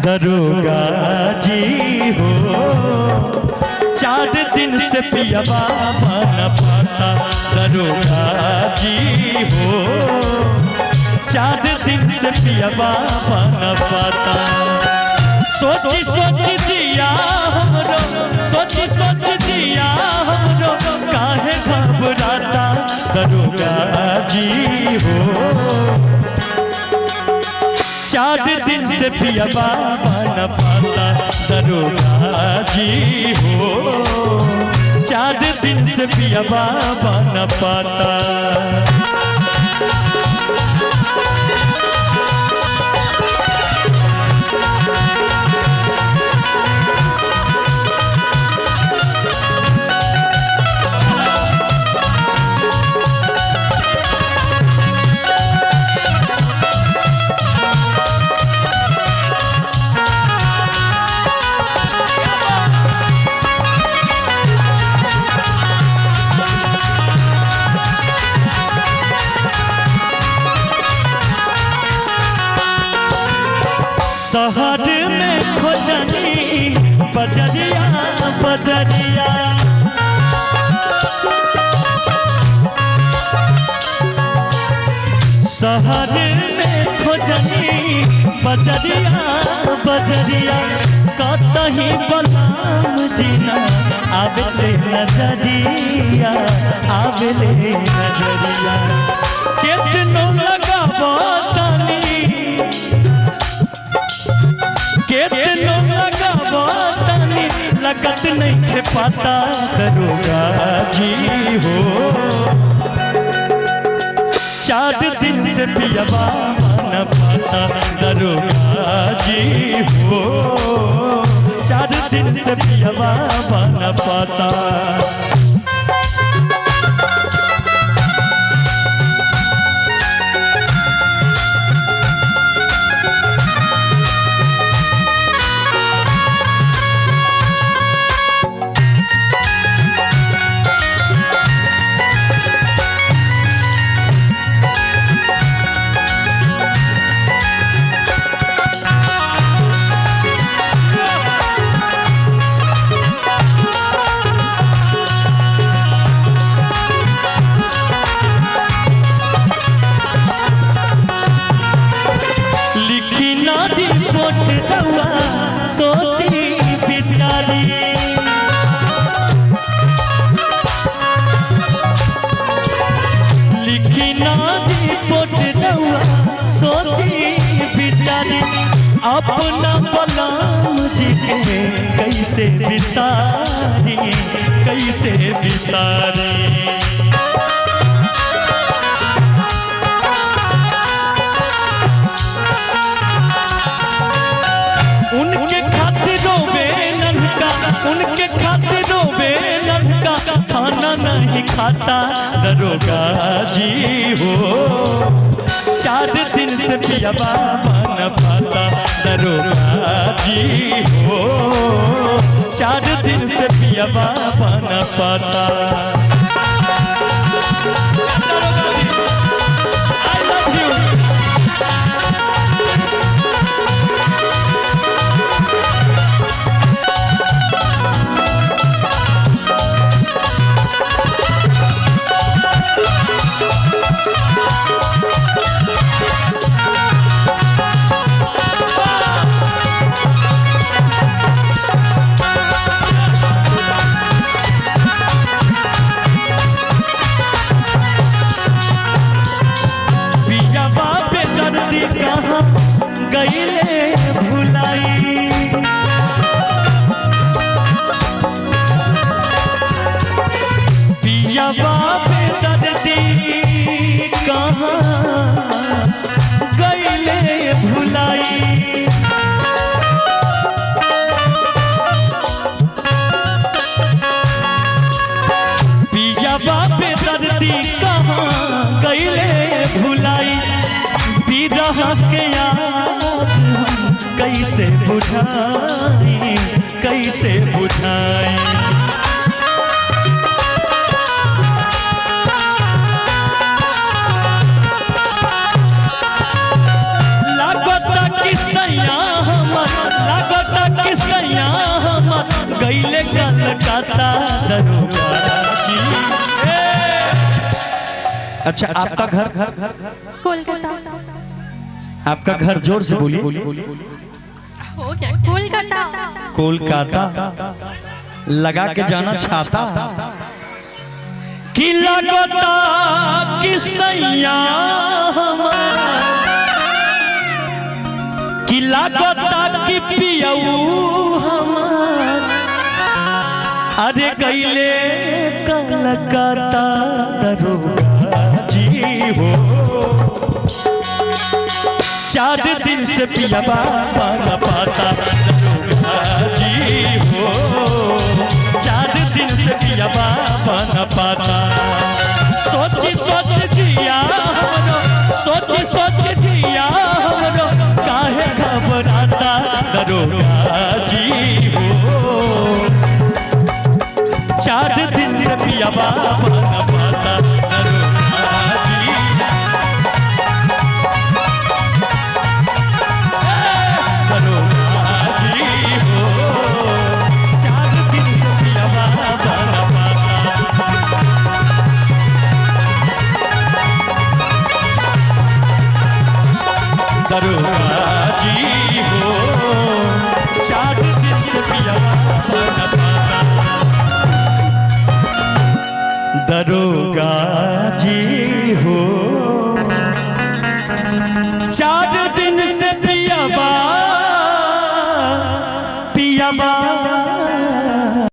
दरोगा जी हो, 4 दिन से पियवा न पाता। दरोगा जी हो, 4 दिन से पियवा न पाता। सोची सोच जिया हमरो, सोची सोच जिया हमरो काहे घबराता। दरोगा जी हो, 4 दिन से पियवा न पाता। दरोगा जी हो, 4 दिन से पियवा न पाता। शहर में खोजनी बजरिया बजरिया, शहर में खोजनी बजरिया बजरिया, कतही बलाम जीना आवेले नजरिया, आवेले नजरिया। केतनो लगाबो तानी, केतनो लगाबो तानी, लगत नहीं खे पाता। दरोगा जी हो, 4 दिन से पियवा न पाता। दरोगा जी हो, 4 दिन से पियवा न पाता। लिखी ना रिपोर्ट रउआ सोची बिचारी, लिखी ना रिपोर्ट रउआ सोची बिचारी, अपना बलाम जी के कैसे बिसारी, कैसे बिसारी। उनके खातिर रोवे ननका, उनके खातिर रोवे ननका, खाना नहीं खाता। दरोगा जी हो, 4 दिन से पियवा न पाता। दरोगा जी हो, 4 दिन से पियवा न पाता। दरोगा जी, I love you. पिया बापे दर्दी कहाँ गईले भुलाई, पिया बापे दर्दी कहाँ गईले भुलाई। पिया बापे दर्दी कहाँ गईले भुलाई, बिरह के आग हम कैसे बुझाई, कैसे बुझाई। लागता कि सैया हमर कलकत्ता दरोगा जी। अच्छा, आपका घर? कोलकाता। आपका घर जोर से बोलिए। हो गया, कोलकाता। कोलकाता लगा के जाना छाता कि लगता कि सैया हमार, कि लगता कि पियऊ हमार, अरे गईले कलकत्ता दरोगा जी हो। 4 दिन से पियबा न पाता दरोगा जी हो। 4 दिन से पियबा न पाता। सोच सोच जिया हमरो, सोच सोच जिया हमरो, काहे घबराता दरोगा जी हो। 4 दिन से पियबा न पाता दरोगा जी। दरोगा जी हो, 4 दिन से पियबा न पाता। दरोगा जी हो, 4 दिन से पियबा न पाता। दरोगा जी हो, 4